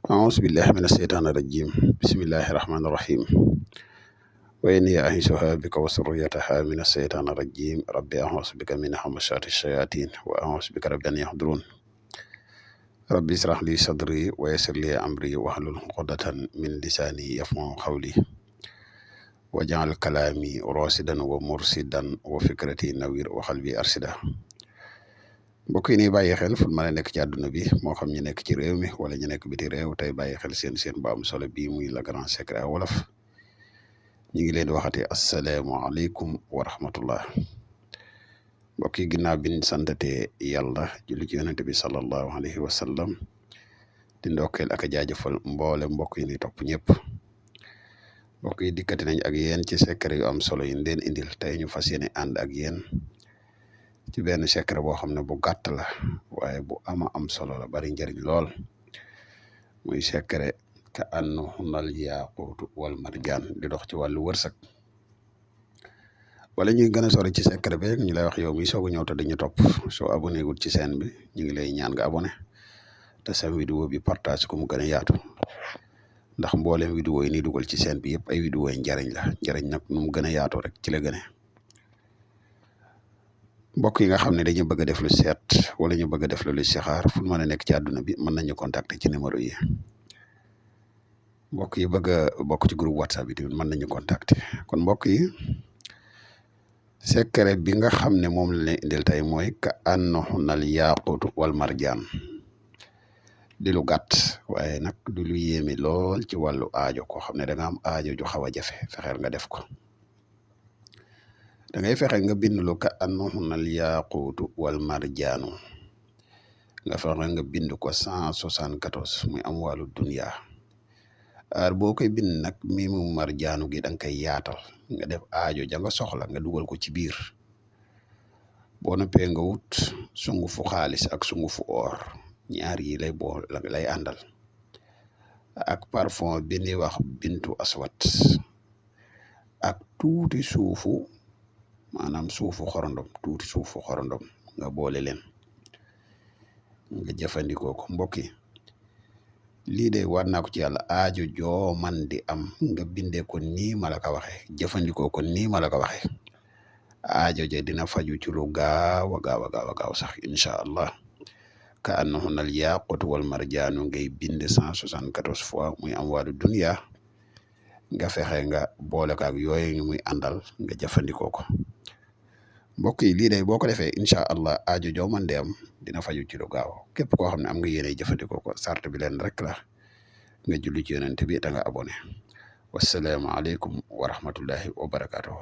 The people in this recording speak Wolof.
أعوذ بالله من الشيطان الرجيم بسم الله الرحمن الرحيم وإني أعيذها بك وذريتها من الشيطان الرجيم ربي أعوذ بك من همزات الشياطين وأعوذ بك رب أن يحضرون ربي اشرح لي صدري ويسر لي أمري واحلل عقدة من لساني يفقهوا قولي واجعل كلامي راشدا ومرشدا وفكرتي نوير وقلبي أرشدا mbokk yi ni bàyyi xel fu ma nekk ci àdduna bi moo xam ñu nekk ci réew mi wala ñu nekk biti réew tey bàyyi xel seen bu am solo bii muy le grand secret wolof ñu ngi leen di waxati asalaamaaleykum wa rahmatullah mbokk yi ginnaaw bi ñu santatee yàlla julli ci yonente bi sallallahu alayhi wa sallam di ndokkeel ak a jaajëfal mboole mbokk yi ni topp ñëpp mbokk yi dikkati nañ ak yéen ci secret yu am solo yi leen indil tey ñu fas yéene ànd ak yéen ci benn secret boo xam ne bu gàtt la waaye bu ama am solo la bari njëriñ lool muy secret ka annahunal yaaquutu wal marjaan di dox ci wàllu wërsëg wala ñuy gën a sori ci secret bi ñu lay wax yow mi soog a ñëw te dañu topp soo abonné wul ci chaîne bi ñu ngi lay ñaan nga abonné te sa vidéo bi partage ko mu gën a yaatu ndax mboolem vidéo yi ni dugal ci chaîne bi yëpp ay vidéo yi njariñ la njariñ nag nu mu gën a yaatu rek ci la gën a mbokk yi nga xam ne dañu bëgg a def lu seet wala ñu bëgg a def lu listixaar fu mën a nekk ci àdduna bi mën nañu contacter ci numéro yi mbokk yi bëgg a bokk ci groupe whatsapp yi tamit mën nañu contacter kon mbokk yi secret bi nga xam ne moom la leen indil tey mooy ka annahunal yaaquutu wal marjaan di lu gàtt waaye nag du lu yéeme lool ci wàllu aajo koo xam ne da nga am aajo ju xaw a jafe fexeel nga def ko da ngay fexe nga bind lu ka annahunal yaaquutu wal marjaanu nga fexe nga bind ko 174 muy am wàllu dunya aar boo koy bind nag mi mu marjaanu gi da nga koy yaatal nga def aajo ja nga soxla nga dugal ko ci biir boo noppee nga wut sungufu xaalis ak sungufu or ñaar yi lay bool lay àndal ak parfum bi ñuy wax bintu aswat ak tuuti suufu maanaam suufu xorondom tuuti suufu xorondom nga boole leen nga jëfandikoo ko mbokk yi lii de war naa ko ci yàlla aajo joo man di am nga bindee ko nii ma la ko waxee jëfandikoo ko nii ma la ko waxee aajo ja dina faju ci lu gaaw a gaaw a gaaw a gaaw sax incha allah ka annahunal yaaquutu wal marjaanu ngay bind 174 fois muy am wàllu dunya nga fexe nga boole ko ak yooyu muy àndal nga jëfandikoo ko mbokk yi lii day boo ko defee incha allah aajo joo man de am dina faju ci lu gaaw képp koo xam ne am nga yéene jëfandikoo ko sart bi leen rek la nga julli ci yonent bi da nga abonné wasalaamaaleykum wa rahmatullahi wa barakatuhu